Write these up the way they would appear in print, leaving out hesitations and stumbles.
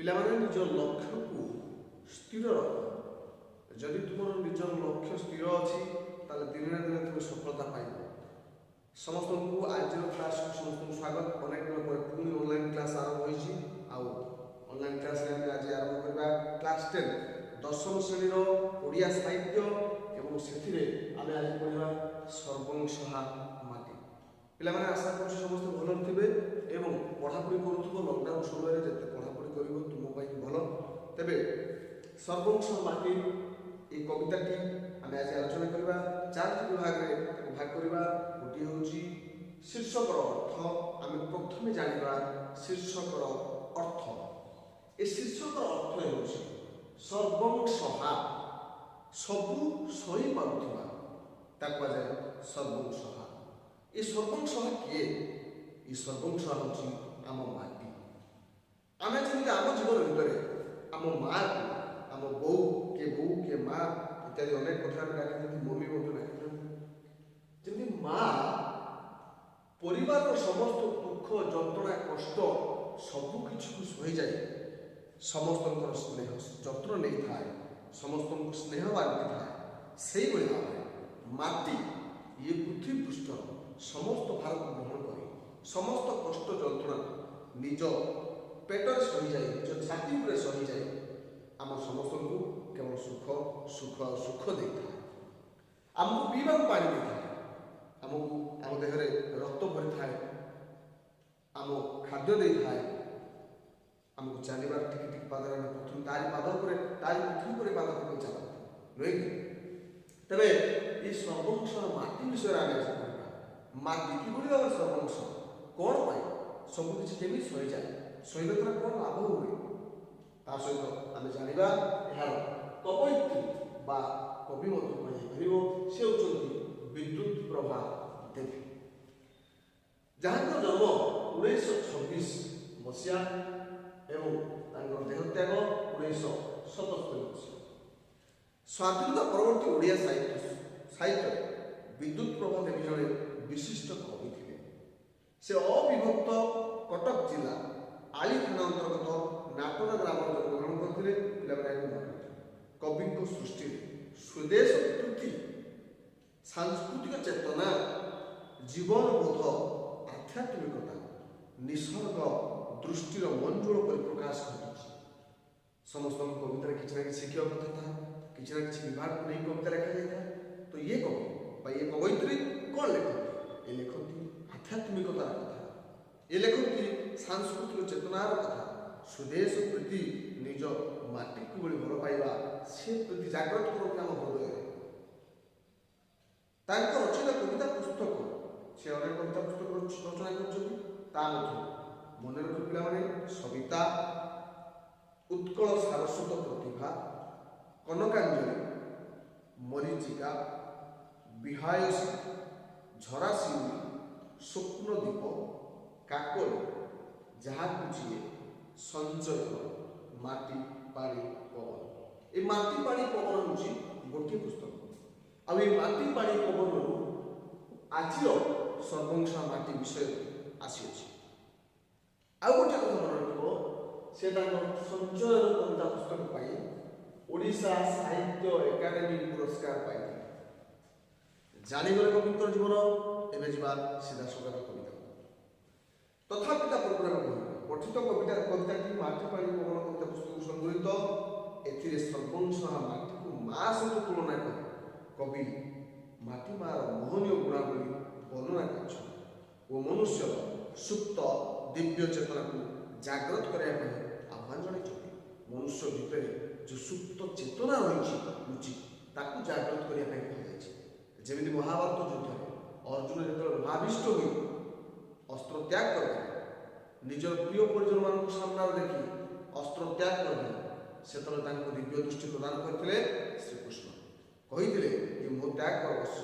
ପିଲାମାନେ, ନିଜ ଲକ୍ଷ୍ୟକୁ ସ୍ଥିର ରଖ। ଯଦି ତୁମର ନିଜର ଲକ୍ଷ୍ୟ ସ୍ଥିର ଅଛି, ତାହେଲେ ଦିନେ ନା ଦିନେ ତୁମେ ସଫଳତା ପାଇବ। ସମସ୍ତଙ୍କୁ ଆଜିର କ୍ଲାସ୍କୁ ସମସ୍ତଙ୍କୁ ସ୍ୱାଗତ। ଅନେକ ଦିନ ପରେ ପୁଣି ଅନଲାଇନ୍ କ୍ଲାସ୍ ଆରମ୍ଭ ହୋଇଛି ଆଉ ଅନଲାଇନ୍ କ୍ଲାସ୍ରେ ଆମେ ଆଜି ଆରମ୍ଭ କରିବା କ୍ଲାସ୍ 10, ଦଶମ ଶ୍ରେଣୀର ଓଡ଼ିଆ ସାହିତ୍ୟ ଏବଂ ସେଥିରେ ଆମେ ଆଜି ପଢ଼ିବା ସର୍ବଂସହା ମାଟି। ପିଲାମାନେ, ଆଶା କରୁଛି ସମସ୍ତେ ଭଲରେ ଥିବେ ଏବଂ ପଢ଼ାପଢ଼ି କରୁଥିବ। ଲକଡାଉନ୍ ସମୟରେ ଯେତେ ପଢ଼ାପଢ଼ି କରିବ, ତୁମ ପାଇଁ ଭଲ। ତେବେ ସର୍ବଂସହା ମାଟି ଏଇ କବିତାଟି ଆମେ ଆଜି ଆଲୋଚନା କରିବା। ଚାରୋଟି ବିଭାଗରେ ତାକୁ ଭାଗ କରିବା। ଗୋଟିଏ ହେଉଛି ଶୀର୍ଷକର ଅର୍ଥ। ଆମେ ପ୍ରଥମେ ଜାଣିବା ଶୀର୍ଷକର ଅର୍ଥ। ଏ ଶୀର୍ଷକର ଅର୍ଥ ହେଉଛି ସର୍ବଂସହା, ସବୁ ସହି ପାରୁଥିବା, ତାକୁ କୁହାଯାଏ ସର୍ବଂସହା। ଏ ସର୍ବଂସହା କିଏ? ଏ ସର୍ବଂସହା ହେଉଛି ଆମ ମାଟି। ଆମେ ଯେମିତି ଆମ ଜୀବନ ଭିତରେ ଆମ ମାଆକୁ, ଆମ ବୋଉ, କିଏ ବୋଉ, କିଏ ମା ଇତ୍ୟାଦି ଅନେକ କଥା ଆମେ ଡାକିଥାନ୍ତି, ମମି ମଧ୍ୟ ଡାକିଥାନ୍ତି। ଯେମିତି ମା ପରିବାରର ସମସ୍ତ ଦୁଃଖ, ଯନ୍ତ୍ରଣା, କଷ୍ଟ ସବୁ କିଛିକୁ ସହିଯାଏ, ସମସ୍ତଙ୍କର ସ୍ନେହ ଯତ୍ନ ନେଇଥାଏ, ସମସ୍ତଙ୍କୁ ସ୍ନେହ ବାଣ୍ଟିଥାଏ, ସେଇଭଳି ଭାବରେ ମାଟି ଇଏ ପୃଥିବୀ ପୃଷ୍ଠର ସମସ୍ତ ଭାରକୁ ଗ୍ରହଣ କରି ସମସ୍ତ କଷ୍ଟ ଯନ୍ତ୍ରଣା ନିଜ ପେଟରେ ସହିଯାଇ, ନିଜ ଛାତି ଉପରେ ସହିଯାଇ ଆମ ସମସ୍ତଙ୍କୁ କେବଳ ସୁଖ, ସୁଖ ଆଉ ସୁଖ ଦେଇଥାଏ। ଆମକୁ ପିଇବାକୁ ପାଣି ଦେଇଥାଏ, ଆମକୁ ଆମ ଦେହରେ ରକ୍ତ ଭରିଥାଏ, ଆମ ଖାଦ୍ୟ ଦେଇଥାଏ, ଆମକୁ ଚାଲିବାର ଟିକେ ଟିକେ ପାଦରେ ଆମେ ପ୍ରଥମେ ତାରି ପାଦ ଉପରେ, ତାରି ପୃଥିବୀ ଉପରେ ପାଦ ପକାଇ ଚାଲନ୍ତି, ନୁହେଁ କି? ତେବେ ଏଇ ସର୍ବଂସ ମାଟି ବିଷୟରେ ଆମେ ଆଜି ପଢ଼ିବା। ମାଟି କିଭଳି ଭାବରେ ସର୍ବଂସ, କ'ଣ ପାଇଁ ସବୁ କିଛି କେମିତି ସହିଯାଏ, ସହିବା ଦ୍ୱାରା କ'ଣ ଲାଭ ହୁଏ, ତା ସହିତ ଆମେ ଜାଣିବା ଏହାର କବୟିତ୍ରୀ ବା କବି ମଧ୍ୟ କୁହାଯାଇପାରିବ, ସେ ହେଉଛନ୍ତି ବିଦ୍ୟୁତ ପ୍ରଭା ଦେବୀ, ଯାହାଙ୍କର ଜନ୍ମ 1926 ମସିହା ଏବଂ ତାଙ୍କର ଦେହତ୍ୟାଗ 1977 ମସିହା। ସ୍ୱାଧୀନତା ପରବର୍ତ୍ତୀ ଓଡ଼ିଆ ସାହିତ୍ୟରେ ବିଦ୍ୟୁତ ପ୍ରଭା ଦେବୀ ଜଣେ ବିଶିଷ୍ଟ କବି ଥିଲେ। ସେ ଅବିଭକ୍ତ କଟକ ଜିଲ୍ଲା ଆଳି ଥାନା ଅନ୍ତର୍ଗତ ନାଟରା ଗ୍ରାମରେ ଜନ୍ମଗ୍ରହଣ କରିଥିଲେ। ପିଲାମାନେ, ଏହାକୁ ମନେ ରଖିବେ। କବିଙ୍କ ସୃଷ୍ଟିରେ ସ୍ୱଦେଶ ପ୍ରୀତି, ସାଂସ୍କୃତିକ ଚେତନା, ଜୀବନବୋଧ, ଆଧ୍ୟାତ୍ମିକତା, ନିସର୍ଗ ଦୃଷ୍ଟିର ମଞ୍ଜୁଳ ପରିପ୍ରକାଶ ଘଟିଛି। ସମସ୍ତଙ୍କ କବିତାରେ କିଛି ନା କିଛି ଶିଖିବା କଥା ଥାଏ, କିଛି ନା କିଛି ବିଭାଗକୁ ନେଇ କବିତା ଲେଖାଯାଇଥାଏ। ତ ଇଏ କବି ବା ଇଏ କବୟିତ୍ରୀ କ'ଣ ଲେଖନ୍ତି? ଏ ଲେଖନ୍ତି ଆଧ୍ୟାତ୍ମିକତାର କଥା, ଏ ଲେଖନ୍ତି ସାଂସ୍କୃତିକ ଚେତନାର କଥା, ସ୍ୱଦେଶ ପ୍ରୀତି, ନିଜ ମାଟିକୁ କିଭଳି ଭଲ ପାଇବା ସେ ପ୍ରୀତି ଜାଗ୍ରତ କରନ୍ତି ଆମ ହୃଦୟରେ। ତାଙ୍କ ରଚିତ କବିତା ପୁସ୍ତକ, ସେ ଅନେକ କବିତା ପୁସ୍ତକ ରଚନା କରିଛନ୍ତି, ତା ମଧ୍ୟରୁ ମନେ ରଖ ପିଲାମାନେ, ସବିତା, ଉତ୍କଳ ସାରସ୍ୱତ ପ୍ରତିଭା, କନକାଞ୍ଜଳି, ମରିଚିକା, ବିହାୟସୀ, ଝରାଶିଉଳି, ସ୍ୱପ୍ନଦୀପ, କାକଲି, ଯାହାକୁ ଯିଏ, ସଞ୍ଚୟ, ମାଟି ପାଣି ପବନ। ଏ ମାଟି ପାଣି ପବନ ହେଉଛି ଗୋଟିଏ ପୁସ୍ତକ ଆଉ ଏ ମାଟି ପାଣି ପବନରୁ ଆଜିର ସର୍ବଂସହା ମାଟି ବିଷୟ ଆସିଅଛି। ଆଉ ଗୋଟିଏ କଥା ମନେ ରଖିବ, ସେ ତାଙ୍କ ସଞ୍ଚୟର କବିତା ପୁସ୍ତକ ପାଇଁ ଓଡ଼ିଶା ସାହିତ୍ୟ ଏକାଡେମୀ ପୁରସ୍କାର ପାଇଥିଲେ। ଜାଣିଗଲେ କବିଙ୍କର ଜୀବନ, ଏବେ ଯିବା ସିଧାସଳଖ କବିତା। ତଥାପି ତା ପୂର୍ବରୁ ଆମେ କହିବା, ପଠିତ କବିତାଟି ମାଟି ପାଣି ପବନ କବିତା ପୁସ୍ତକରୁ ସଂଗୃହୀତ। ଏଥିରେ ସର୍ବଂସହା ମାଟିକୁ ମା ସହିତ ତୁଳନା କରି କବି ମାଟି ମାର ମହନୀୟ ଗୁଣାବଳୀ ବର୍ଣ୍ଣନା କରିଛନ୍ତି ଓ ମନୁଷ୍ୟର ସୁପ୍ତ ଦିବ୍ୟ ଚେତନାକୁ ଜାଗ୍ରତ କରିବା ପାଇଁ ଆହ୍ୱାନ ଜଣାଇଛନ୍ତି। ମନୁଷ୍ୟ ଭିତରେ ଯେଉଁ ସୁପ୍ତ ଚେତନା ରହିଛି ଲୁଚି, ତାକୁ ଜାଗ୍ରତ କରିବା ପାଇଁ କୁହାଯାଇଛି। ଯେମିତି ମହାଭାରତ ଯୁଦ୍ଧରେ ଅର୍ଜୁନ ଯେତେବେଳେ ମହାବିଷ୍ଟ ହୋଇ ଅସ୍ତ୍ର ତ୍ୟାଗ କରିଦେଲେ, ନିଜର ପ୍ରିୟ ପରିଜନମାନଙ୍କୁ ସାମ୍ନାରେ ଦେଖି ଅସ୍ତ୍ର ତ୍ୟାଗ କରିଦେଲେ, ସେତେବେଳେ ତାଙ୍କୁ ଦିବ୍ୟ ଦୃଷ୍ଟି ପ୍ରଦାନ କରିଥିଲେ ଶ୍ରୀକୃଷ୍ଣ। କହିଥିଲେ, ଏ ମୋହ ତ୍ୟାଗ କର ବତ୍ସ,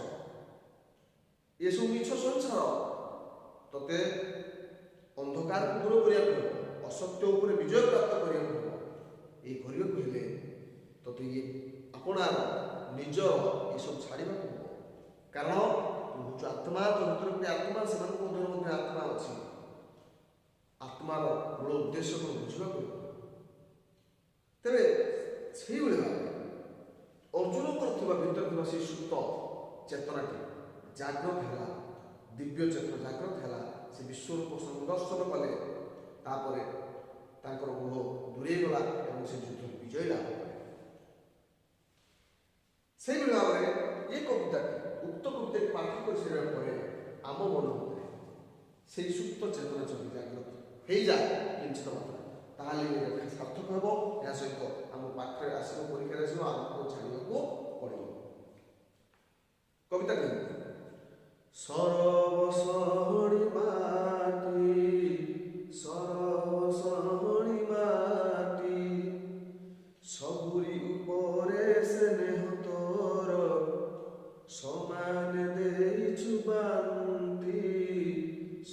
ଏସବୁ ମିଛ ସଂସାର, ତତେ ଅନ୍ଧକାରକୁ ଦୂର କରିବାକୁ ହେବ, ଅସତ୍ୟ ଉପରେ ବିଜୟ ପ୍ରାପ୍ତ କରିବାକୁ ହେବ। ଏଇ କରିବାକୁ ହେଲେ ତତେ ଇଏ ଆପଣାର ନିଜର ଏସବୁ ଛାଡ଼ିବାକୁ ହେବ, କାରଣ ତୁ ହେଉଛୁ ଆତ୍ମା, ତୋ ଭିତରେ ଗୋଟେ ଆତ୍ମା, ସେମାନଙ୍କ ମଧ୍ୟରେ ମଧ୍ୟ ଆତ୍ମା ଅଛି। ଆତ୍ମାର ମୂଳ ଉଦ୍ଦେଶ୍ୟ କ'ଣ ବୁଝିବାକୁ ହେବ। ସେଇଭଳି ଭାବରେ ଅର୍ଜୁନଙ୍କର ଥିବା ଭିତରେ ଥିବା ସେଇ ସୁପ୍ତ ଚେତନାଟି ଜାଗ୍ରତ ହେଲା, ଦିବ୍ୟ ଚେତନା ଜାଗ୍ରତ ହେଲା। ସେ ବିଶ୍ୱରୂପ ସଂଦର୍ଶନ କଲେ। ତାପରେ ତାଙ୍କର ମୋହ ଦୂରେଇ ଗଲା ଏବଂ ସେ ଯୁଦ୍ଧରେ ବିଜୟୀ ଲାଭ କଲେ। ସେଇଭଳି ଭାବରେ ଏ କବିତାଟି, ଉକ୍ତ କବିତାଟି ପାଠ କରିସାରିବା ପରେ ଆମ ମନ ଭିତରେ ସେଇ ସୁପ୍ତ ଚେତନା ଯଦି ଜାଗ୍ରତ ହେଇଯାଏ କିଞ୍ଚିତ ମାତ୍ରା, ତାହେଲେ ଏ ଲେଖା ସାର୍ଥକ ହେବ। ଏହା ସହିତ ଆମ ପାଠରେ ଆସିବ, ପରୀକ୍ଷାରେ ଆସିବ, ଆମକୁ ଜାଣିବାକୁ ପଡ଼ିବ। କବିତା କେମିତି? ସରବସଣି ମାଟି, ସରବସଣି ମାଟି, ସବୁରି ଉପରେ ସ୍ନେହ ତୋର ସମାନ ଦେଇଛୁ ବାଣ୍ଟି,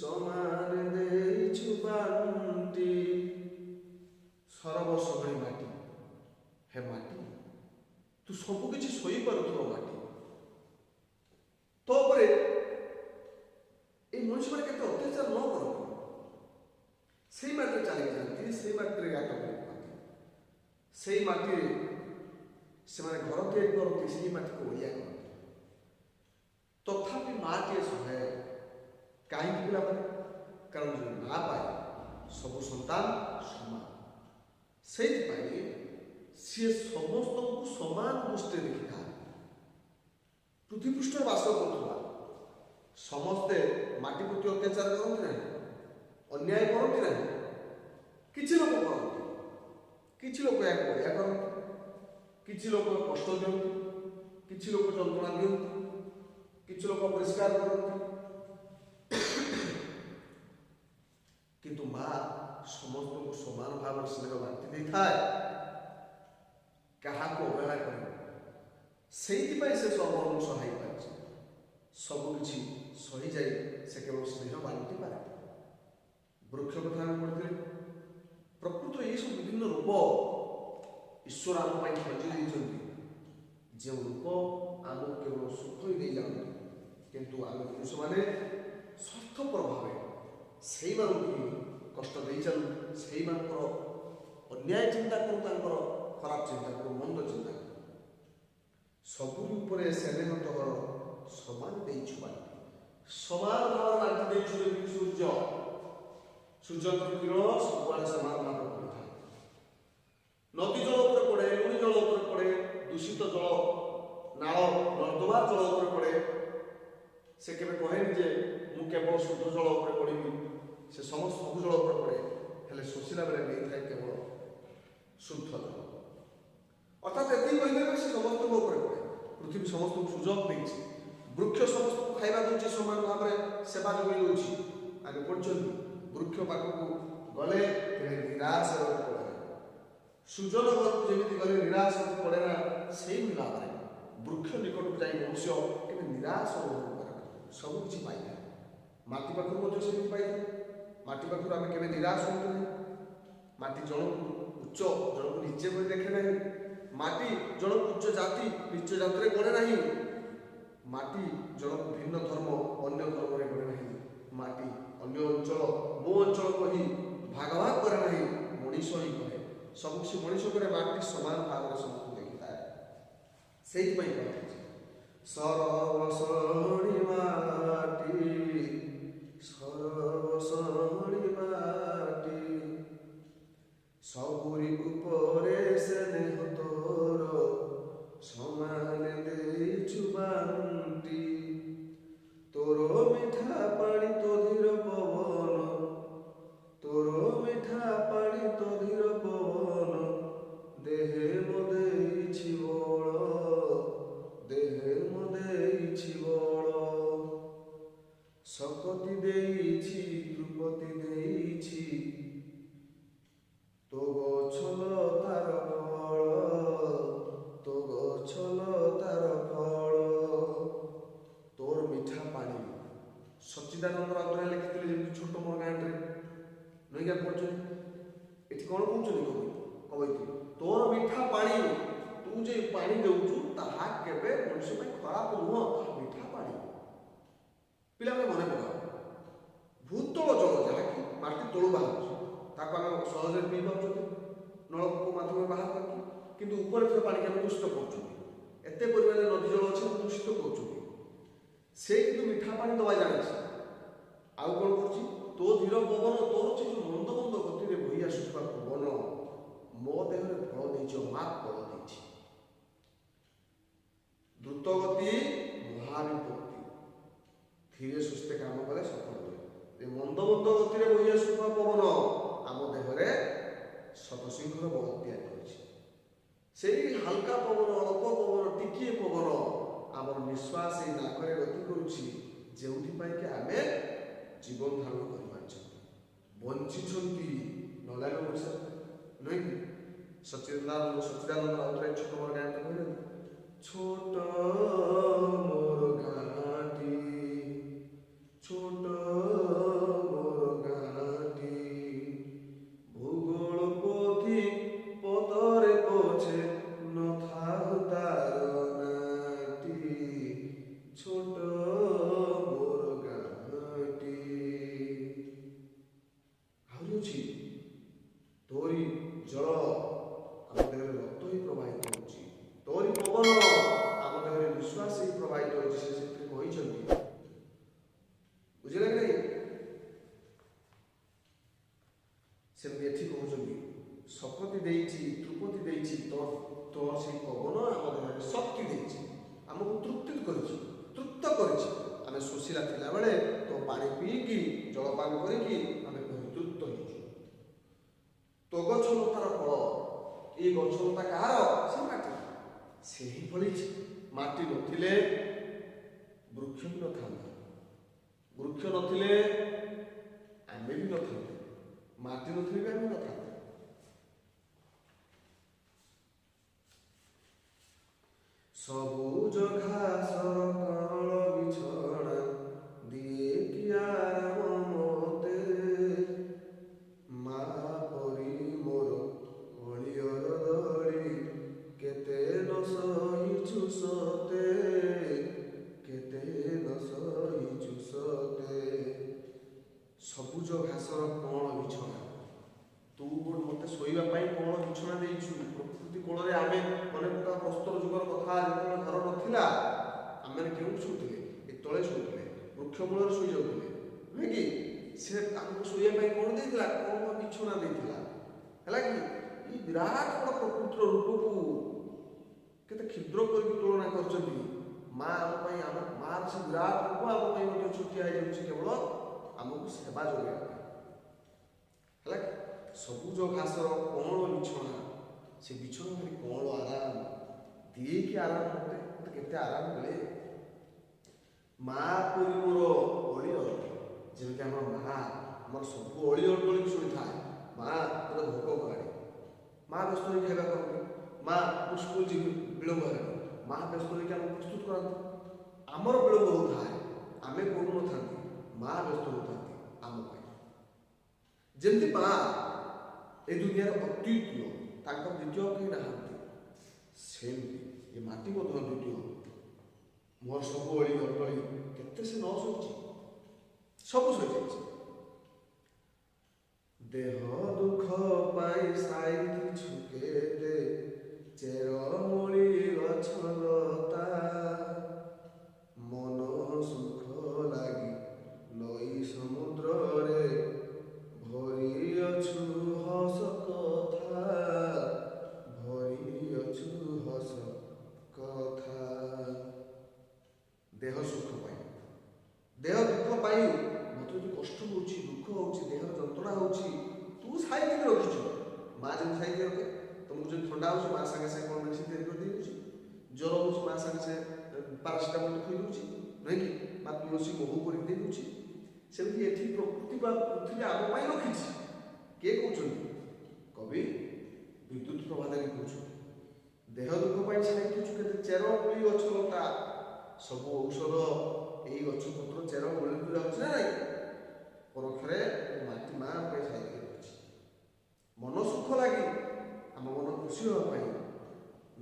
ସମାନ ଦେଇଛୁ ବାଣ୍ଟି। ସରବସଣି ମାଟି, ହେ ମାଟି, ତୁ ସବୁ କିଛି ସହିପାରୁଥିବ ମାଟି, ତୋ ଉପରେ ଏଇ ମଣିଷମାନେ କେତେ ଅତ୍ୟାଚାର ନ କରନ୍ତି, ସେଇ ମାଟିରେ ଚାଲିକି ଯାଆନ୍ତି, ସେଇ ମାଟିରେ ଗାତ କରି ପକାନ୍ତି, ସେଇ ମାଟିରେ ସେମାନେ ଘର ତିଆରି କରନ୍ତି, ସେଇ ମାଟିକୁ ଅଳିଆ କରନ୍ତି, ତଥାପି ମାଟିଏ ସହାୟ। କାହିଁକି ପିଲାମାନେ? କାରଣ ଯଦି ମା ପାଏ ସବୁ ସନ୍ତାନ ସମାନ, ସେଇଥିପାଇଁ ସିଏ ସମସ୍ତଙ୍କୁ ସମାନ ଦୃଷ୍ଟିରେ ଦେଖିଥାଏ। ପୃଥିବୀପୃଷ୍ଠରେ ବାସ କରୁଥିବା ସମସ୍ତେ ମାଟି ପ୍ରତି ଅତ୍ୟାଚାର କରନ୍ତି ନାହିଁ, ଅନ୍ୟାୟ କରନ୍ତି ନାହିଁ। କିଛି ଲୋକ କରନ୍ତି, କିଛି ଲୋକ ଏହାକୁ ଅଳିଆ କରନ୍ତି, କିଛି ଲୋକ କଷ୍ଟ ଦିଅନ୍ତି, କିଛି ଲୋକ ଯନ୍ତ୍ରଣା ଦିଅନ୍ତି, କିଛି ଲୋକ ପରିଷ୍କାର କରନ୍ତି, କିନ୍ତୁ ମା ସମସ୍ତଙ୍କୁ ସମାନ ଭାବରେ ସ୍ନେହ ବାଣ୍ଟି ଦେଇଥାଏ, କାହାକୁ ଅବହେଳା କରେନି। ସେଇଥିପାଇଁ ସେ ସର୍ବଅଂଶ ହେଇପାରିଛି। ସବୁକିଛି ସହିଯାଇ ସେ କେବଳ ସ୍ନେହ ବାଣ୍ଟି ପାରେ। ବୃକ୍ଷ କଥା ଆମେ ପଢ଼ିଥିଲେ। ପ୍ରକୃତରେ ଏଇସବୁ ବିଭିନ୍ନ ରୂପ ଈଶ୍ୱର ଆମ ପାଇଁ ଖଞ୍ଜି ଦେଇଛନ୍ତି, ଯେଉଁ ରୂପ ଆମକୁ କେବଳ ସୁଖ ହିଁ ଦେଇଯାଆନ୍ତି, କିନ୍ତୁ ଆମେ ମନୁଷ୍ୟମାନେ ସ୍ୱାର୍ଥପର ଭାବେ ସେଇମାନଙ୍କୁ ହିଁ କଷ୍ଟ ଦେଇ ଚାଲୁ, ସେଇମାନଙ୍କର ଅନ୍ୟାୟ ଚିନ୍ତା କରୁ, ତାଙ୍କର ଖରାପ ଚିନ୍ତା କରୁ, ମନ୍ଦ ଚିନ୍ତା କରୁ। ସବୁ ଉପରେ ସ୍ନେହ ତୋହର ସମାନ ଦେଇଛୁ ବାଣ୍ଟି, ସମାନ ଭାବରେ ବାଣ୍ଟି ଦେଇଛୁ। ଯେମିତି ସୂର୍ଯ୍ୟ, ସୂର୍ଯ୍ୟଙ୍କର କିରଣ ସବୁଆଡ଼େ ସମାନ ଭାବରେ ପଡ଼ିଥାଏ। ନଦୀ ଜଳ ଉପରେ ପଡ଼େ, ଲୁଣି ଜଳ ଉପରେ ପଡ଼େ, ଦୂଷିତ ଜଳ, ନାଳ ନର୍ଦ୍ଦମା ଜଳ ଉପରେ ପଡ଼େ। ସେ କେବେ କହେନି ଯେ ମୁଁ କେବଳ ଶୁଦ୍ଧ ଜଳ ଉପରେ ପଡ଼ିବି। ସେ ସମସ୍ତ ସବୁ ଜଳ ଉପରେ ପଡ଼େ, ହେଲେ ଶୋଷିଲା ବେଳେ ନେଇଥାଏ କେବଳ ଶୁଦ୍ଧ ଜଳ। ଅର୍ଥାତ୍ ଏତିକି କହିପାରିବେ, ସେ ସମସ୍ତଙ୍କ ଉପରେ ପଡ଼େ। ପୃଥିବୀ ସମସ୍ତଙ୍କୁ ସୁଯୋଗ ଦେଇଛି, ବୃକ୍ଷ ସମସ୍ତଙ୍କୁ ଖାଇବା ଦେଉଛି, ସମାନ ଭାବରେ ସେବା ଯୋଗାଇ ଦେଉଛି। ଆମେ ପଢ଼ିଛନ୍ତି, ବୃକ୍ଷ ପାଖକୁ ଗଲେ କେବେ ନିରାଶ ହେବାକୁ ପଡ଼େ ନା। ସୁଜନ ଘରକୁ ଯେମିତି ଗଲେ ନିରାଶ ହେବାକୁ ପଡ଼େ ନା, ସେଇଭଳି ଭାବରେ ବୃକ୍ଷ ନିକଟକୁ ଯାଇ ମନୁଷ୍ୟ କେବେ ନିରାଶ ଅନୁଭବ କରେ ନା, ସବୁ କିଛି ପାଇଥାଏ। ମାଟି ପାଖରୁ ମଧ୍ୟ ସେମିତି ପାଇଥାଏ। ମାଟି ପାଖରୁ ଆମେ କେବେ ନିରାଶ ହୁଅନ୍ତୁ ନାହିଁ। ମାଟି ଜଣକୁ ଉଚ୍ଚ, ଜଣକୁ ନିଜେ କରି ଦେଖେ ନାହିଁ। ମାଟି ଜଣକୁ ଉଚ୍ଚ ଜାତି ନିଚ ଜାତିରେ ଗଣେ ନାହିଁ। ମାଟି ଜଣକୁ ଭିନ୍ନ ଧର୍ମ ଅନ୍ୟ ଧର୍ମରେ ଗଣେ ନାହିଁ। ମାଟି ଅନ୍ୟ ଅଞ୍ଚଳ ମୋ ଅଞ୍ଚଳ କହି ଭାଗ ଭାଗ କରେ ନାହିଁ। ମଣିଷ ହିଁ କହେ, ସବୁକିଛି ମଣିଷ କରେ। ମାଟି ସମାନ ଭାବରେ ସମସ୍ତଙ୍କୁ ଦେଖିଥାଏ। ସେଇଥିପାଇଁ କୁହାଯାଇଛି ସରବସଣି ମାଟି, ସରବସଣି ମାଟି, ସବୁରି ଉପରେ ସ୍ନେହ ତୋର ସମାନ ଦେଇଛୁ ବାଣ୍ଟି। ତୋର ମିଠା ପାଣି ତୋ ଧୀର ପବନ, ତୋର ମିଠା ପାଣି ତୋ ଧୀର ପବନ, ଦେହେ ମୋ ଦେଇଛି ବଳ, ଦେହେ ମୋ ଦେଇଛି ବଳ। ଶକତି ଦେଇଛି, ତୃପତି ଦେଇଛି, ତୋ ଗଛ ଲତାର ଫଳ, ତୋ ଗଛ ଲତାର ଫଳ। ତୋର ମିଠା ପାଣି, ସଚ୍ଚିଦାନନ୍ଦ ରାଉତରାୟ ଲେଖିଥିଲେ ଯେମିତି ଛୋଟ ମୋର ଗାଁରେ ନୁହେଁ କି? ପଢୁଛନ୍ତି, ଏଠି କ'ଣ କହୁଛନ୍ତି କବି କବୟିତ୍ରୀ? ତୋର ମିଠା ପାଣି, ତୁ ଯେ ପାଣି ଦେଉଛୁ ତାହା କେବେ ମଣିଷ ପାଇଁ ଖରାପ ନୁହଁ, ତାହା ମିଠା ପାଣି। ପିଲାମାନେ ମନେ ପକାଅ, ଭୂତଳ ଜଳ ଯାହାକି ମାଟି ତଳୁ ବାହାରୁଛି, ତାକୁ ଆମେ ସହଜରେ ପିଇ ପାରୁଛନ୍ତି ନଳକୂପ ମାଧ୍ୟମରେ ବାହାର କରିକି। କିନ୍ତୁ ଉପରେ ଥିବା ପାଣିକି ଆମେ ଦୂଷିତ କରୁଛନ୍ତି। ଏତେ ପରିମାଣରେ ନଦୀ ଜଳ ଅଛି, ଆମେ ଦୂଷିତ କରୁଛନ୍ତି। ସେ କିନ୍ତୁ ମିଠା ପାଣି ଦେବା ଜାଣିଛି। ଆଉ କ'ଣ କରୁଛି? ତୋ ଧୀର ପବନ, ତୋର ସେ ଯେଉଁ ମନ୍ଦ ମନ୍ଦ ଗତିରେ ବହି ଆସୁଥିବା ପବନ ମୋ ଦେହରେ ଫଳ ଦେଇଛି, ଅମାପ ବଳ ଦେଇଛି। ଦ୍ରୁତ ଗତି ମହାବିପତ୍ତି, ଧୀରେ ସୁସ୍ଥେ କାମ କଲେ ସଫଳ ହୁଏ। ଏ ମନ୍ଦ ମନ୍ଦ ଗତିରେ ବହି ଆସୁଥିବା ପବନ ଆମ ଦେହରେ ଶତସିଂହର ବଳ ତିଆରି କରିଛି। ସେଇ ହାଲକା ପବନ, ଅଳ୍ପ ପବନ, ଟିକିଏ ପବନ ଆମର ନିଶ୍ୱାସ ଏଇ ନାକରେ ଗତି କରୁଛି, ଯେଉଁଥିପାଇଁ କି ଆମେ ଜୀବନ ଧାରଣ କରିପାରିଛନ୍ତି, ବଞ୍ଚିଛନ୍ତି। ନହେଲେ ଆମେ ଓଡ଼ିଶା ନୁହେଁ କି? ସଚ୍ଚିଦାନନ୍ଦ ରାଉତରାୟ ଛୋଟ ମୋର ଗାଁ କହିନାହାନ୍ତି? ଛୋଟ ମୋର ଗାଁଟି, ଛୋଟ ମୋର ଗାଁଟି, ଭୂଗୋଳ ପୋଥି ପଦରେ ପଛେ ନଥାଉ ତାର ନାଟି, ଛୋଟ ମୋର ଗାଁଟି। ଆହୁରି ଅଛି, ତୋରି ଜଳ ଆମ ଦେହରେ ରକ୍ତ ହିଁ ପ୍ରବାହିତ ହେଉଛି, ତୋରି ପବନ ଆମ ଦେହରେ ନିଶ୍ୱାସ ହିଁ ପ୍ରବାହିତ ହେଉଛି। ସେ ସେଥିରେ କହିଛନ୍ତି, ବୁଝିଲେ କି ନାହିଁ? ସେମିତି ଏଠି କହୁଛନ୍ତି, ଶକତି ଦେଇଛି, ତୃପ୍ତି ଦେଇଛି। ତୋର ସେଇ ପବନ ଆମ ଦେହରେ ଶକ୍ତି ଦେଇଛି, ଆମକୁ ତୃପ୍ତି କରିଛି, ତୃପ୍ତ କରିଛି। ଆମେ ଶୋଷିଲା ଥିଲାବେଳେ ତୋ ପାଣି ପିଇକି, ଜଳପାନ କରିକି ଆମେ ପରିତୃପ୍ତ ହେଇଛୁ। ତୋ ଗଛ ଲତାର ଫଳ, ଏଇ ଗଛ ଲତା କାହାର? ସେ ମାଟି, ସେହି ଫଳିଛି। ମାଟି ନଥିଲେ ବୃକ୍ଷ ବି ନଥାନ୍ତା, ବୃକ୍ଷ ନଥିଲେ ଆମେ ବି ନଥାନ୍ତେ, ମାଟି ନଥିଲେ ବି ଆମେ ନଥାନ୍ତେ। ସବୁଜ ଘାସର କଅଁଳ ବିଛଣା ଦିଏ କି ଆରାମ ମତେ, ମା ପରି ମୋର ଅଳିଅର ଦଳି କେତେ ନ ସହିଛୁ ସତେ, କେତେ ନ ସହିଛୁ ସତେ। ସବୁଜ ଘାସର କଅଁଳ ବିଛଣା, ତୁ ମୋତେ ଶୋଇବା ପାଇଁ କଅଁଳ ବିଛଣା ଦେଇଛୁ। ପ୍ରକୃତି କୋଳରେ ଆମେ ମନେ ପକା, ପ୍ରସ୍ତର ଯୁଗର କଥା, ଯେତେବେଳେ ଘର ନଥିଲା ଆମେ କେଉଁଠି ଶୋଉଥିଲେ? ଏ ତଳେ ଶୋଉଥିଲେ, ବୃକ୍ଷ ମୂଳରେ ଶୋଇଯାଉଥିଲେ, ନୁହେଁ କି? ସେ ଆମକୁ ଶୋଇବା ପାଇଁ କ'ଣ ଦେଇଥିଲା? କଅଁଳ ବିଛଣା ଦେଇଥିଲା। ହେଲା କି? ଏଇ ବିରାଟ ବଡ଼ ପ୍ରକୃତିର ରୂପକୁ କେତେ କ୍ଷୁଦ୍ର କରିକି ତୁଳନା କରିଛନ୍ତି ମା ଆମ ପାଇଁ। ଆମ ମାର ସେ ବିରାଟ ରୂପ ଆମ ପାଇଁ ମଧ୍ୟ ଛୋଟିଆ ହେଇଯାଉଛି, କେବଳ ଆମକୁ ସେବା ଯୋଗାଇବା ପାଇଁ। ହେଲା କି? ସବୁଜ ଘାସର କଅଁଳ ବିଛଣା, ସେ ବିଛଣା ଭାରି କଅଁଳ, ଆରାମ ଦିଏକି ଆରାମ ମତେ, ମତେ କେତେ ଆରାମ ମିଳେ। ମା ପରି ମୋର ଅଳି ଅରଟି, ଯେମିତି ଆମର ମା ଆମର ସବୁ ଅଳି ଅଟଳିକି ଶୁଣିଥାଏ। ମା ମୋତେ ଭୋକ କଲାଣି, ମା ବ୍ୟସ୍ତ ହୋଇ ଖାଇବା କରନ୍ତି। ମା ମୁଁ ସ୍କୁଲ ଯିବି, ବିଳମ୍ବ ହେଲାଣି, ମା ବ୍ୟସ୍ତ ହୋଇକି ଆମକୁ ପ୍ରସ୍ତୁତ କରନ୍ତି। ଆମର ବିଳମ୍ବ ହେଉଥାଏ, ଆମେ କରୁନଥାନ୍ତି, ମା ବ୍ୟସ୍ତ ହେଉଥାନ୍ତି ଆମ ପାଇଁ। ଯେମିତି ମା ଏ ଦୁନିଆର ଅଦ୍ୱିତୀୟ, ତାଙ୍କର ଦ୍ୱିତୀୟ କେହି ନାହାନ୍ତି, ସେମିତି ଏ ମାଟି ମଧ୍ୟ ଦ୍ୱିତୀୟ। ମୋର ସବୁ ଅଳି ଅଟଳି କେତେ ସେ ନ ସହିଛି, ସବୁ ସହିଯାଇଛି। ଦେହ ଦୁଃଖ ପାଇଁ ସାଇତିଛୁ କେତେ ଚେରମୂଳି ଗଛ ଲତା, ମନ ସୁଖ ଲାଗି ନଈ ସମୁଦ୍ରରେ ଭରିଅଛୁ ହସ କଥା, ଭରିଅଛୁ ହସ କଥା। ଦେହ ସୁଖ ପାଇଁ, ଦେହ ଦୁଃଖ ପାଇଁ ମୋତେ ଯଦି କଷ୍ଟ ହେଉଛି, ଦୁଃଖ ହେଉଛି, ଦେହର ଯନ୍ତ୍ରଣା ହେଉଛି, ତୁ ସାଇତିକି ରଖିଛୁ। ମା ଯେମିତି ସାଇତିକି ରଖେ, ତୁମକୁ ଯଦି ଥଣ୍ଡା ହେଉଛି ମା ସାଙ୍ଗେ ସାଙ୍ଗେ କ'ଣ ମେଡ଼ିସିନ ତିଆରି କରିଦେଉଛି, ଜ୍ୱର ହେଉଛି ମା ସାଙ୍ଗେ ସାଙ୍ଗେ ପାରାସିଟାମଲ୍ ଖୋଇ ଦେଉଛି, ନୁହେଁ କି? ବା ତୁଳସୀ ମହୁ କରିକି ଦେଇ ଦେଉଛି। ସେମିତି ଏଠି ପ୍ରକୃତି ବା ପୃଥିବୀ ଆମ ପାଇଁ ରଖିଛି। କିଏ କହୁଛନ୍ତି? କବି ବିଦ୍ୟୁତ ପ୍ରଭାଦାରୀ କହୁଛନ୍ତି। ଦେହ ଦୁଃଖ ପାଇଁ ସାଇତିଛୁ କେତେ ଚେର ମୂଳି ଗଛ ଲତା, ସବୁ ଔଷଧ ଏଇ ଗଛ ପତ୍ର ଚେର ମୂଳିକୁ ଯାଉଛି ନା ନାଇଁ? ପରୋକ୍ଷରେ ମାଟି ମା ପାଇଁ ସାଇତିକି ରଖିଛି। ମନ ସୁଖ ଲାଗି, ଆମ ମନ ଖୁସି ହେବା ପାଇଁ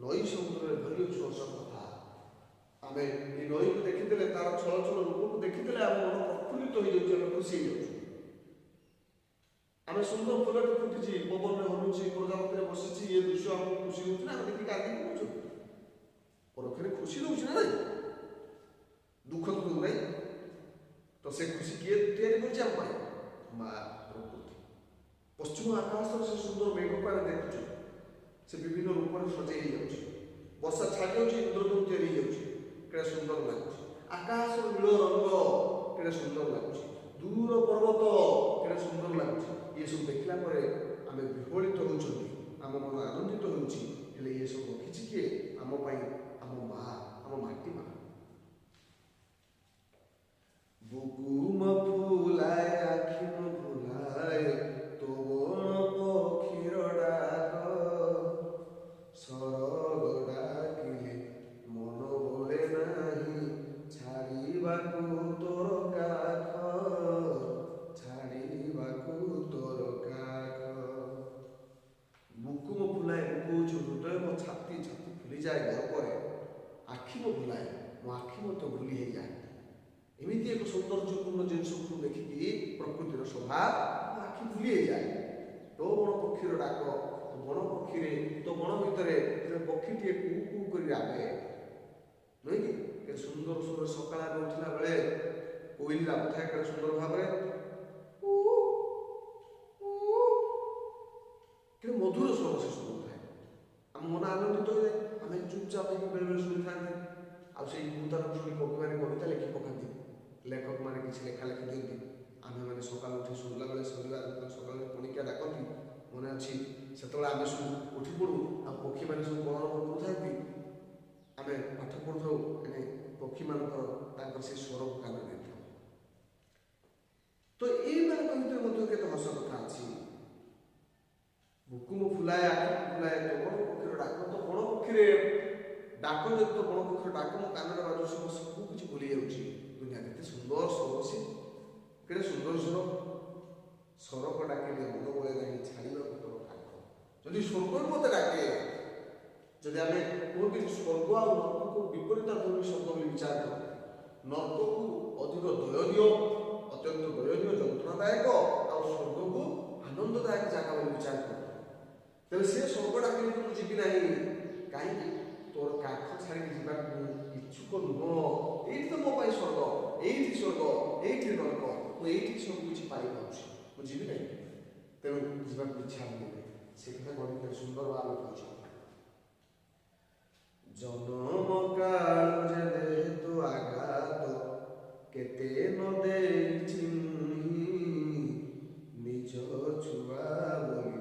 ନଈ ସମୁଦ୍ରରେ ଭରି ଅଛୁ ହସ କଥା। ଆମେ ଏଇ ନଈକୁ ଦେଖିଦେଲେ, ତାର ଛଳ ଛଳ ରୂପକୁ ଦେଖିଦେଲେ ଆମ ମନ ପ୍ରଫୁଲ୍ଲିତ ହେଇଯାଉଛି, ଆମେ ଖୁସି ହେଇଯାଉଛୁ। ଆମେ ସୁନ୍ଦର ଫୁଲଟି ଫୁଟିଛି, ପବନରେ ହଲୁଛି, ପ୍ରଜାପତିରେ ବସିଛି, ଏ ଦୃଶ୍ୟ ଆମକୁ ଖୁସି ହେଉଛି ନା? ଆମେ ଦେଖିକି ଖୁସି ଦେଉଛି ନା ନାଇଁ? ଦୁଃଖ ତ ଦେଉନାହିଁ। ତ ସେ ଖୁସି କିଏ ତିଆରି କରୁଛି ଆମ ପାଇଁ? ମା ପ୍ରକୃତି। ପଶ୍ଚିମ ଆକାଶର ସେ ସୁନ୍ଦର ମେଘକୁ ଆମେ ଦେଖୁଛୁ, ସେ ବିଭିନ୍ନ ରୂପରେ ସଜେଇ ହେଇଯାଉଛି। ବର୍ଷା ଛାଡ଼ି ଯାଉଛି, ଇନ୍ଦ୍ରଧନୁ ତିଆରି ହେଇଯାଉଛି, କେଡ଼େ ସୁନ୍ଦର ଲାଗୁଛି। ଆକାଶର ନୀଳ ରଙ୍ଗ କେଡ଼େ ସୁନ୍ଦର ଲାଗୁଛି, ଦୂର ପର୍ବତ କେଡ଼େ ସୁନ୍ଦର ଲାଗୁଛି। ଏସବୁ ଦେଖିଲା ପରେ ଆମେ ବିହ୍ୱଳିତ ହେଉଛନ୍ତି, ଆମ ମନ ଆନନ୍ଦିତ ହେଉଛି। ହେଲେ ଏସବୁ ରଖିଛି କିଏ ଆମ ପାଇଁ? ଆମ ମା, ଆମ ମାଟି ମା। ବୁକୁମ ଫୁଲାଏ ଆଖି ମ ଭୁଲାଏ ତୋ ବଣ ପକ୍ଷୀର ଡାକ, ସରଗ ଡାକିଲେ ମନ ବଳେ ନାହିଁ ଛାଡ଼ିବାକୁ ତୋର କାଖ, ଛାଡ଼ିବାକୁ ତୋର କାଖ। ବୁକୁମ ଫୁଲାଏ, ବୁକୁ ହେଉଛି ହୃଦୟ, ମୋ ଛାତି, ଛାତି ଫୁଲିଯାଏ ଗର୍ବରେ। ଆଖି ମୋ ଭୁଲାଏ, ମୋ ଆଖି ମଧ୍ୟ ଭୁଲି ହେଇଯାଏ। ଏମିତି ଏକ ସୌନ୍ଦର୍ଯ୍ୟପୂର୍ଣ୍ଣ ଜିନିଷକୁ ଦେଖିକି ପ୍ରକୃତିର ଶୋଭା ମୋ ଆଖି ଭୁଲି ହେଇଯାଏ। ତୋ ବଣ ପକ୍ଷୀର ଡାକ, ତୋ ବଣ ପକ୍ଷୀରେ, ତୋ ବଣ ଭିତରେ ଯେତେବେଳେ ପକ୍ଷୀଟିଏ କୁ କୁ କରି ରାବେ, ନୁହେଁ କି? କେତେ ସୁନ୍ଦର ସୁନ୍ଦର ସକାଳେ ଆମେ ଉଠିଲା ବେଳେ କୋଇଲି ରାବୁଥାଏ କେତେ ସୁନ୍ଦର ଭାବରେ, କେତେ ମଧୁର ସ୍ୱର ସେ ଶୁଭୁଥାଏ। ଆମ ମନ ଆନନ୍ଦିତ ହୋଇଯାଏ। ଆମେ ଚୁପଚାପ ହେଇକି ବେଳେବେଳେ ଶୁଣିଥାନ୍ତି। ଆଉ ସେଇ କୁତାରକୁ ଶୁଣି କବିମାନେ କବିତା ଲେଖି ପକାନ୍ତି, ଲେଖକମାନେ କିଛି ଲେଖା ଲେଖି ଦିଅନ୍ତି। ଆମେମାନେ ସକାଳୁ ଉଠି ଶୁଣିଲା ବେଳେ, ଶନିବାର ଦିନ ସକାଳୁ ପଣିକିଆ ଡାକନ୍ତି, ମନେ ଅଛି, ସେତେବେଳେ ଆମେ ସବୁ ଉଠି ପଡ଼ୁ ଆଉ ପକ୍ଷୀମାନେ ସବୁ କଳରବ କରୁଥାନ୍ତି। ଆମେ ପାଠ ପଢ଼ୁଥାଉ, ଏଣେ ପକ୍ଷୀମାନଙ୍କର ତାଙ୍କର ସେ ସ୍ୱରକୁ କାନ ଦେଇଥାଉ। ତ ଏଇମାନଙ୍କ ଭିତରେ ମଧ୍ୟ କେତେ ହସ କଥା ଅଛି। ବୁକୁମ ଫୁଲାଏ ଆଖି ଫୁଲାଏ ତ ବଣ ପକ୍ଷୀର ଡାକ, ତ ବଣ ପକ୍ଷୀରେ ଡାକ, ଯଦି ତ ବଣ ପକ୍ଷୀର ଡାକ ମୋ କାନରେ ବାଜୁଛି, ମୁଁ ସବୁ କିଛି ଭୁଲି ଯାଉଛି। ଦୁନିଆ କେତେ ସୁନ୍ଦର ସ୍ୱର ସେ, କେତେ ସୁନ୍ଦର ସ୍ୱର। ସରକ ଡାକିଲେ ମନ ବଳେ ନାହିଁ ଛାଡ଼ିବାକୁ ତୋର କାଖ। ଯଦି ସ୍ୱର୍ଗ ମୋତେ ଡାକେ, ଯଦି ଆମେ କୁହନ୍ତି ସ୍ୱର୍ଗ ଆଉ ନର୍କକୁ ବିପରୀତ ଧର୍ମୀ ଶବ୍ଦ ବୋଲି ବିଚାର କରନ୍ତି, ନର୍କକୁ ଅଧିକ ଦୟନୀୟ, ଅତ୍ୟନ୍ତ ଦୟନୀୟ, ଯନ୍ତ୍ରଣାଦାୟକ, ଆଉ ସ୍ୱର୍ଗକୁ ଆନନ୍ଦଦାୟକ ଜାଗା ବୋଲି ବିଚାର କରନ୍ତି, ତେବେ ସେ ସ୍ୱର୍ଗ ଡାକିଲେ ମୁଁ ଯିବି ନାହିଁ। କାହିଁକି? ତୋର କାଖ ଛାଡ଼ିକି ଯିବାକୁ ମୁଁ ଇଚ୍ଛୁକ ନୁହଁ। ଏଇଠି ତ ମୋ ପାଇଁ ସ୍ୱର୍ଗ, ଏଇଠି ସ୍ୱର୍ଗ, ଏଇଠି ନର୍କ, ମୁଁ ଏଇଠି ସବୁ କିଛି ପାଇପାରୁଛି, ମୁଁ ଯିବି ନାହିଁ। ତେଣୁ ଯିବାକୁ ଇଚ୍ଛା ହୁଏ ନାହିଁ। ସେ କଥା କବି କେତେ ସୁନ୍ଦର ଭାବେ କହିଛନ୍ତି। ଜନମ କାଳୁ ଯେ ଦେହେ ତୁ ଆଘାତ କେତେ ନ ଦେଇଛି ମୁହିଁ, ନିଜ ଛୁଆ ବୋଲି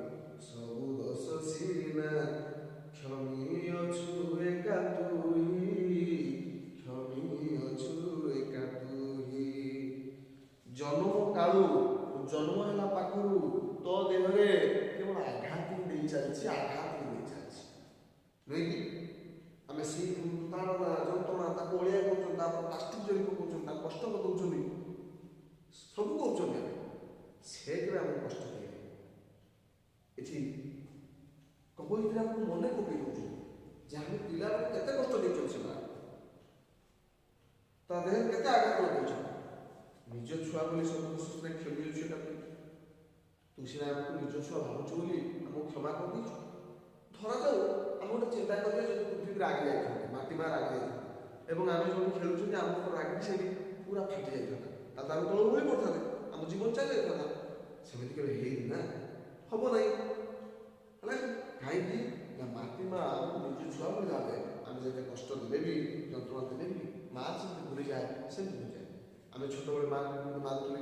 ସବୁ ଦୋଷ ସିନା କ୍ଷମିଅଛୁ ଏକା ତୁହି, କ୍ଷମିଅଛୁ ଏକା ତୁହି। ଜନ୍ମ କାଳୁ, ଜନ୍ମ ହେଲା ପାଖରୁ ତୋ ଦେହରେ କେବଳ ଆଘାତ ହିଁ ଦେଇ ଚାଲିଛି, ଆଘାତ ହିଁ ଦେଇ ଚାଲିଛି, ନୁହେଁ କି? ଆମେ ସେଇ ତାଡ଼ନା, ଯନ୍ତ୍ରଣା, ତାକୁ ଅଳିଆ କରୁଛନ୍ତି, ତାପରେ ପ୍ଲାଷ୍ଟିକ ଜରି ପକାଉଛନ୍ତି, ତାକୁ କଷ୍ଟ ଦେଉଛନ୍ତି, ସବୁ କରୁଛନ୍ତି ଆମେ। ସେ କେବେ ଆମକୁ କଷ୍ଟ ଦିଏ? ଏଠି କବୟିତ୍ରୀ ଆମକୁ ମନେ ପକେଇ ଦେଉଛନ୍ତି ଯେ ଆମେ ପିଲାମାନଙ୍କୁ କେତେ କଷ୍ଟ ଦେଇଛନ୍ତି, ସେମାନେ ତା ଦେହରେ କେତେ ଆଘାତ ଲଗେଇଛନ୍ତି। ନିଜ ଛୁଆ ବୋଲି ସବୁ ଦୋଷ କ୍ଷମି ଅଛି, ତୁ ସିନା ଆମକୁ ନିଜ ଛୁଆ ଭାବୁଛୁ ବୋଲି ଆମକୁ କ୍ଷମା କରିଦେଇଛୁ। ଧରାଯାଉ ଆମେ ଗୋଟେ ଚିନ୍ତା କରିବା, ଯଦି ପୃଥିବୀ ରାଗି ଯାଇଥାନ୍ତେ, ମାଟି ମା ରାଗି ଯାଇଥାନ୍ତେ ଏବଂ ଆମେ ଯେଉଁଠି ଖେଳୁଛନ୍ତି ଆମ ଉପରେ ରାଗିକି ସେଇଠି ପୁରା ଫାଟି ଯାଇଥାନ୍ତା, ତାହେଲେ ଆମେ ତଳକୁ ଓହଳି ପଡ଼ିଥାନ୍ତେ, ଆମ ଜୀବନ ଚାଲି ଯାଇଥାନ୍ତା। ସେମିତି କେବେ ହେଇନି ନା ହବ ନାହିଁ। ହେଲା କାହିଁକି ନା ମାଟି ମା ଆମକୁ ନିଜ ଛୁଆ ଭଳି ଭାବେ। ଆମେ ଯେତେ କଷ୍ଟ ଦେଲେ ବି, ଯନ୍ତ୍ରଣା ଦେଲେ ବି, ମା ସେମିତି ଭୁଲିଯାଏ, ସେମିତି ଭୁଲିଯାଏ। ଆମେ ଛୋଟବେଳେ ମାଆକୁ କେମିତି ମାରୁଥିଲେ,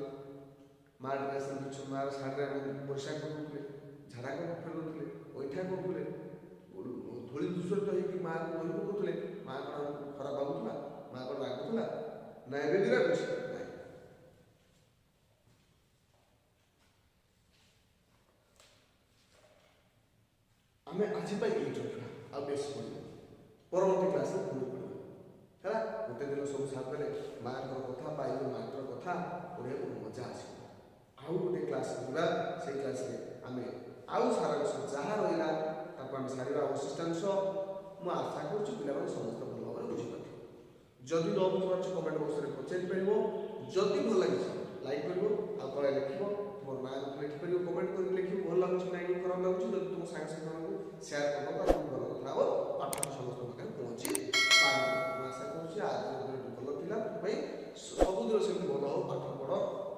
ମା ଡ୍ରେସ୍ରେ ମାଆର ଶାଢ଼ୀରେ ଆମେ ପରିସ୍ରା କରୁଥିଲେ, ଝାଡ଼ା ଫେରୁଥିଲେ, ଅଇଠା କରୁଥିଲେ, ଧୂଳି ଧୂସରିତ ହେଇକି ମାଆକୁ ବହି ପକାଉଥିଲେ। ମା କ'ଣ ଆମକୁ ଖରାପ ଭାବୁଥିଲା? ମା କ'ଣ ରାଗୁଥିଲା? ନା ଏବେ ବି ରାଗୁଛି? ନାଇଁ। ଆମେ ଆଜି ପାଇଁ ଏଇଠି ରଖିବା, ଆଉ ବେଶୀ ପଢ଼ିବା ପରବର୍ତ୍ତୀ କ୍ଲାସ୍ରେ ପୁଣି ପଢ଼ିବା। ହେଲା, ଗୋଟେ ଦିନ ସବୁ ସାରିଦେଲେ ମାଆଙ୍କର କଥା ବା ଏଇ ଯେଉଁ ମାଟିର କଥା ପଢ଼ିବାକୁ ମଜା ଆସିବ। ଆଉ ଗୋଟେ କ୍ଲାସ୍ କରିବା, ସେଇ କ୍ଲାସ୍ରେ ଆମେ ଆଉ ସାରାଂଶ ଯାହା ରହିଲା ତାକୁ ଆମେ ସାରିବା, ଅବଶିଷ୍ଟାଂଶ। ମୁଁ ଆଶା କରୁଛି ପିଲାମାନେ ସମସ୍ତେ ଭଲ ଭାବରେ ବୁଝିପାରିବେ। ଯଦି ନ ବୁଝିପାରୁଛ କମେଣ୍ଟ ବକ୍ସରେ ପଚାରି ପାରିବ। ଯଦି ଭଲ ଲାଗିଛି ଲାଇକ୍ କରିବ, ଆଉ ତଳେ ଲେଖିବ ତୁମର ନାଁ ଲେଖିପାରିବ, କମେଣ୍ଟ କରିକି ଲେଖିବ ଭଲ ଲାଗୁଛି ନାଇଁ ଖରାପ ଲାଗୁଛି। ଯଦି ତୁମ ସାଙ୍ଗସାଥିମାନଙ୍କୁ ସେୟାର କରିଦେବ ତାହେଲେ ଭଲ କଥା ହେବ, ପାଠ ସମସ୍ତଙ୍କ ପାଖରେ ପହଞ୍ଚି ପାରିବ। ତୋ ପାଇଁ ସବୁଦିନ ସେମିତି ଭଲ ହଉ, ପାଠ ପଢ଼।